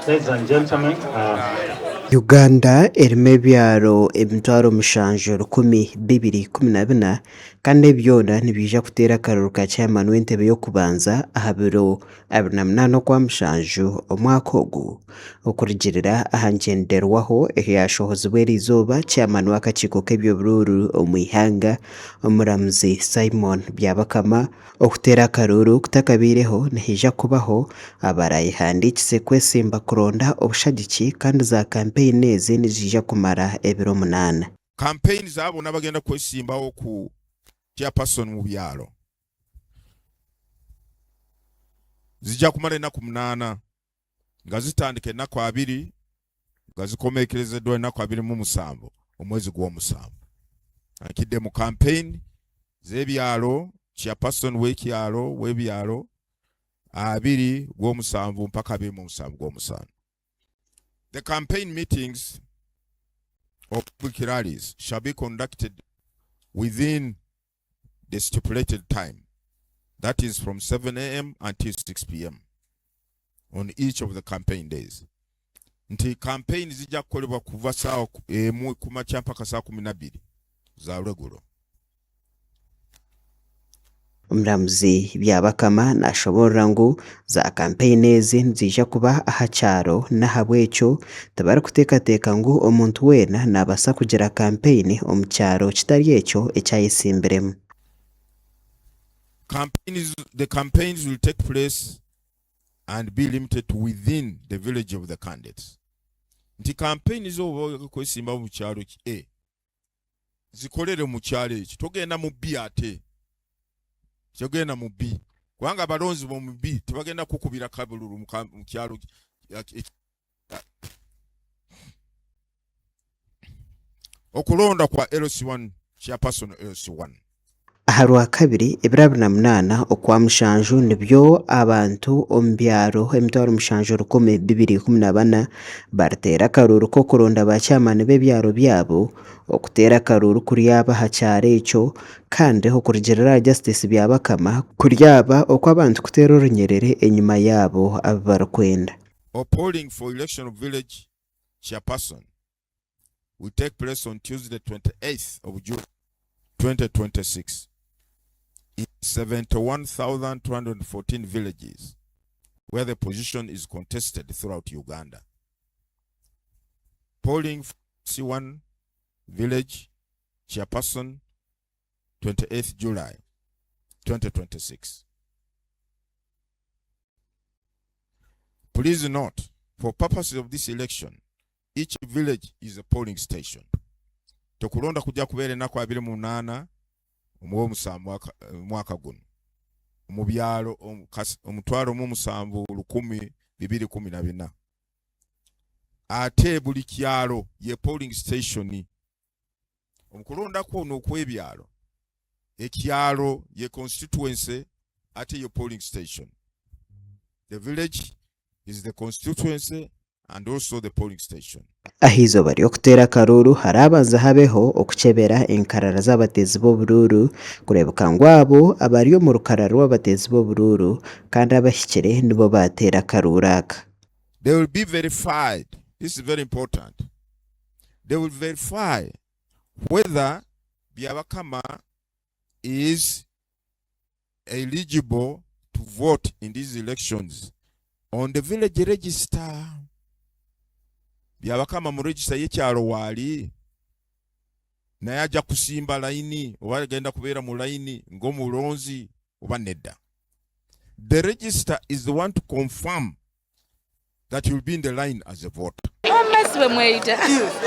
Ladies and gentlemen, uh, Uganda erimu ebyaro 7214 kandi ebi byona nibiija kuteera akaruru ka chairman w'entebe y'okubanza aha biro 28 Okwamushanju omwaka ogu. Okurugiirira aha ngyenderwaho eyashohozibwa eriizooba, chairman w'akakiiko k'eby'oburuuru omu ihanga, Omuramuzi Simon Byabakama, Okuteera akaruuru kutakabaireho nihaija kubaho abarayehandiikise kwesimba kuronda obushagiki kandi za kampeyini ezi niziija kumara ebiro munaana. Kampeyini za bona abagenda kwesimbaho ku Chairperson mu byaro zija kumara enaku munaana nga zitandika enaku abiri nga zikomekerezeddwa enaku 27 omwezi gw'omusanvu. Ankidde mu campaign z'ebyalo chairperson w'ekyalo w'ebyalo 2 gw'omusanvu mpaka 27 gw'omusanvu. The campaign meetings or public rallies shall be conducted within the stipulated time, that is from 7 a.m. until 6 p.m. on each of the campaign days. Nti campaign zijja kukolebwa kuva saawa 1 kumakya mpaka saa 12 za lwegulo. Omuramuzi Byabakama nashoboorora ngu za kampeyini ezi niziija kuba aha kyaro n'ahabw'ekyo tibarikuteekateeka ngu omuntu weena naabaasa kugira kampeyini omu kyaro kitari ekyo eki ayetsimbiremu. The campaigns will take place and be limited to within the village of the candidates. Nti campaign zo oba kwesimba mu kyalo ki A zikolere mu kyalo ekyo, togenda mu B, ate togenda mu B kubanga abalonzi bo mu B tebagenda kukubira kabululu mu kyalo okulonda kwa LC1 chairperson LC1. Aha Rwakabiri ebiro 28 Okwamushanju nibyo abantu omu byaro 7,214 bariteera akaruuru k'okuronda ba chairman b'ebyaro byabo. Okuteera akaruuru kuryaba aha kyaro ekyo kandi okurugiirira aha Justice Byabakama kuryaba okw'abantu kuteera orunyerere enyima yaabo abu barikwenda. Or polling for election of village chairperson will take place on Tuesday 28th of June 2026 in 71,214 villages where the position is contested throughout Uganda. Polling for C1 village chairperson 28th July 2026. Please note, for purposes of this election, each village is a polling station. Tokulonda kujja kubeera ennaku 28 omw'omusanvu mwaka guno mu byalo 17,214, ate buli kyalo ye polling station. Omukulonda kwono okw'ebyalo, ekyalo ye constituency ate ye polling station. The village is the constituency and also the polling station. Aha izooba ry'okuteera akaruuru harabanza habeho okukyebera enkarara z'abateezi b'oburuuru kureebeka ngu abo abari omu rukarara rw'abateezi b'oburuuru kandi abahikire nibo baateera akaruuru aka. They will be verified. This is very important. They will verify whether Byabakama is eligible to vote in these elections on the village register. Byabakama mu register y'ekyalo waali, naye ajja kusimba layini oba agenda kubeera mu layini ng'omulonzi oba nedda. The register is the one to confirm that you'll be in the line as a voter. Omumasi bwe mweyita.